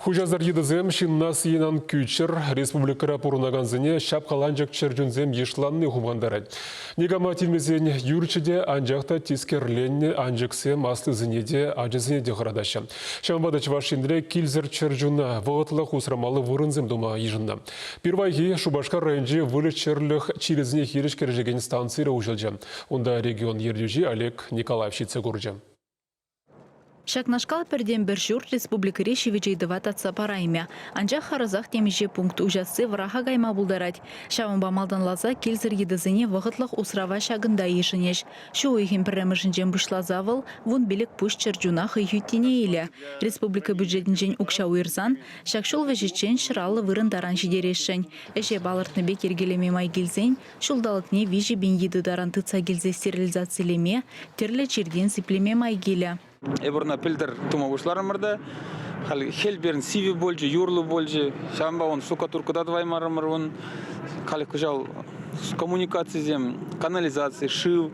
Хуҫасӑр йытӑсем ҫынна сиен ан кӳччӗр, республикӑра пурӑнакансене ҫапкаланчӑк чӗрчунсем йышланни хумхантарать. Никама тивмесен юрчӗ те, анчах та тискерленнӗ анчӑксем аслисене те, ачасене те хӑратаҫҫӗ. Ҫавӑнпа та Чӑваш Енре килсӗр чӗрчуна вӑхӑтлӑх усрамалли вырӑнсем тума йышӑннӑ. Пирвайхи Шупашкар районӗнчи выльӑх-чӗрлӗх чирӗсене хирӗҫ кӗрешекен станцире уҫӑлчӗ. Унта регион ертӳҫи Олег Николаев ҫитсе курчӗ. Ҫакнашкал пӗртен-пӗр ҫурт республикӑри ҫивӗч ыйтӑва татса параймӗ. Анчах харӑсах темиҫе пункт уҫасси вӑраха кайма пултарать. Ҫавӑнпа малтанласа килсӗр йытӑсене вӑхӑтлӑх усрава ҫакӑнта йышӑнӗҫ. Ҫу уйӑхӗн пӗрремӗшӗнчен пуҫласа вӑл 15 пуҫ чӗрчуна хӑй хӳттине илӗ. Республика бюджетӗнчен укҫа уйӑрсан ҫак ҫул вӗҫӗччен 150 вырӑн таран ҫитересшӗн. Ӗҫе палӑртнӑ пек йӗркелеме май килсен Ҫулталӑкне 3000 йытӑ таран тытса килсе стерилизацилеме, тӗрлӗ чиртен сиплеме май килӗ. Эпир ӑна пӗлтӗр тума пуҫларӑмӑр та, халь хӗл пирӗн сивӗ пулчӗ, юрлӑ пулчӗ, ҫавӑнпа ун штукатурка та тӑваймарӑмӑр ун. Халь кӑҫал коммуникацисем, канализаци, шыв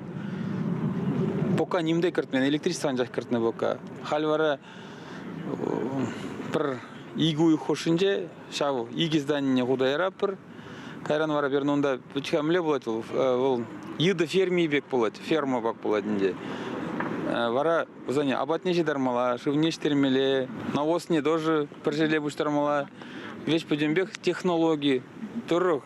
пока ним те кӗртмен, электричество анчах кӗртнӗ пока. Халь вара пӗр икӗ уйӑх хушшинче ҫав икӗ зданине хута яратпӑр. Кайран вара пирӗн унта вӗт-ха мӗнле пулать вӑл? Вӑл йытӑ ферми пек пулать, ферма пек пулать ӗнтӗ. Вара вӗсене апатне ҫытармалла, шывне ӗҫтермелле, навозне тоже пӗр ҫӗре пуҫтармалла. Веҫ пӗтӗмпех технологи тӑрӑх,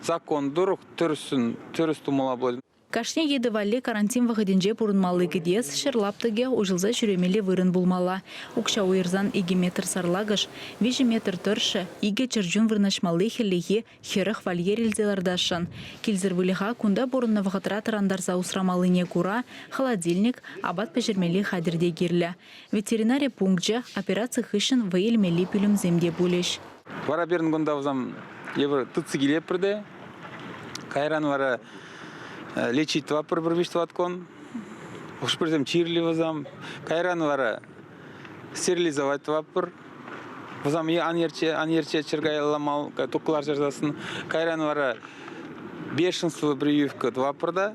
закон тӑрӑх тӗрӗссӗн тӗрӗс тумалла пулать. Кашни йытӑ валли карантин вӑхӑтӗнче пурӑнмалли кӗтес, ҫӗр лаптӑкӗ, уҫӑлса ҫӳремелли вырӑн пулмалла. Укҫа уйӑрсан икӗ метр сарлакӑш, виҫӗ метр тӑршшӗ, икӗ чӗрчун вырнаҫмалли хӗллехи 40 вольер илсе лартасшӑн. Килсӗр выльӑха кунта пурӑннӑ вӑхӑтра тӑрантарса усрамаллине кура холодильник, апат пӗҫермелли хатӗр те кирлӗ. Ветеринари пункчӗ, операци хыҫҫӑн вӑй илмелли пӳлӗмсем те пулӗҫ. Вара пирӗн кунта вӗсем евӗр тытса килетпӗр те, кайран вара лечить тӑватпӑр пӗр виҫ тӑват кун. Хӑш-пӗрсем чирлӗ вӗсем. Кайран вара стерилизовать тӑватпӑр. Вӗсем ан ерче, ан ерчеччӗр каялла мал туккӑлар чарсассӑн. Кайран вара бешенство прививка тӑватпӑр та.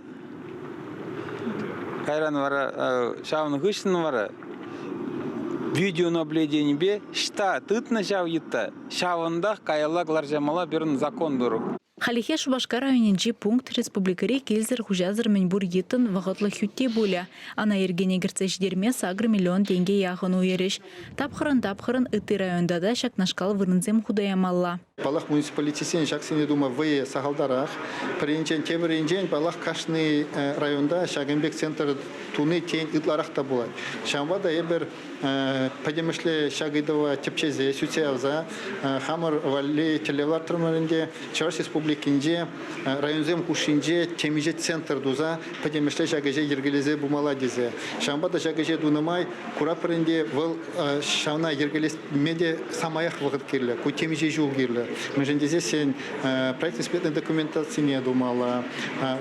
Кайран вара ҫавӑн хыҫҫӑн вара видеонаблюденипе ҫта тытнӑ ҫав йытта, ҫавӑнтах каялла кӑларса мала пирӗн закон тӑрӑх. Хальлӗхе Шупашкар районӗнчи пункт республикӑри килсӗр-хуҫасӑр мӗнпур йыттӑн вӑхӑтлӑх хӳтти пулӗ. Ӑна йӗркене кӗртсе ҫитерме 8 миллион тенкӗ яхӑн уйӑрӗҫ. Тапхӑрӑн-тапхӑрӑн ытти районта та ҫакнашкал вырӑнсем хута ямалла. Паллах, муниципалитетсен ҫаксене тума вӑйӗ сахалтарах. Пӗр енчен, тепӗр енчен, паллах, кашни районта ҫакӑн пек центр туни тен ытларах та пулать. Ҫавӑнпа та эпир Пӗтӗмӗшле ҫак ыйтӑва тӗпчесе, сӳтсе явса хамӑр валли тӗллев лартрӑмӑр ӗнтӗ. Чӑваш Республикинче районсем хушшинче темиҫе центр туса пӗтӗмӗшле ҫак ӗҫе йӗркелесе пымалла тесе. Ҫавӑнпа та ҫак ӗҫе тунӑ май куратпӑр ӗнтӗ, вӑл ҫавна йӗркелеме те самаях вӑхӑт кирлӗ, ку темиҫе ҫул кирлӗ. Мӗншӗн тесессӗн проект-экспертнӑй документацине тумалла,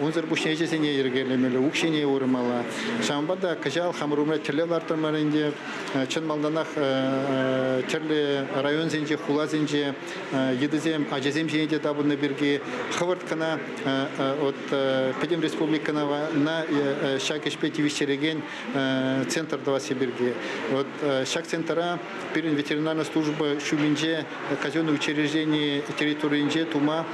унсӑр пуҫне ӗҫӗсене йӗркелемелле, укҫине уйӑрмалла. Ҫавӑнпа та кӑҫал хамӑр умра тӗллев лартрӑмӑр ӗнтӗ. Чӑн малтанах тӗрлӗ районсенче, хуласенче йытӑсем ачасем ҫине те тапӑннӑ пирки хӑвӑрт кӑна вот пӗтӗм республикӑна ҫак ӗҫпе тивӗҫтерекен центр тӑвасси пирки. Вот ҫак центра пирӗн ветеринарная служба ҫумӗнче казенный учреждени территорийӗнче тума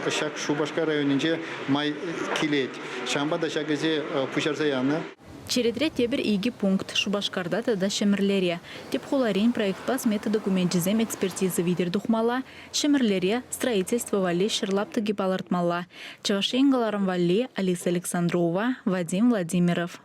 ҫак Шупашкар районӗнче май килет. Ҫавӑнпа та ҫак ӗҫе пуҫарса янӑ. Черетре тепӗр икӗ пункт, Шупашкарта тата Ҫӗмӗрлере. Тӗп хуларин проектпа смета докуменчӗсем экспертиза витӗр тухмалла, Ҫӗмӗрлере строительство валли ҫӗр лаптӑкӗ палӑртмалла. Чӑваш Ен кӑларӑм валли Алиса Александрова, Вадим Владимиров.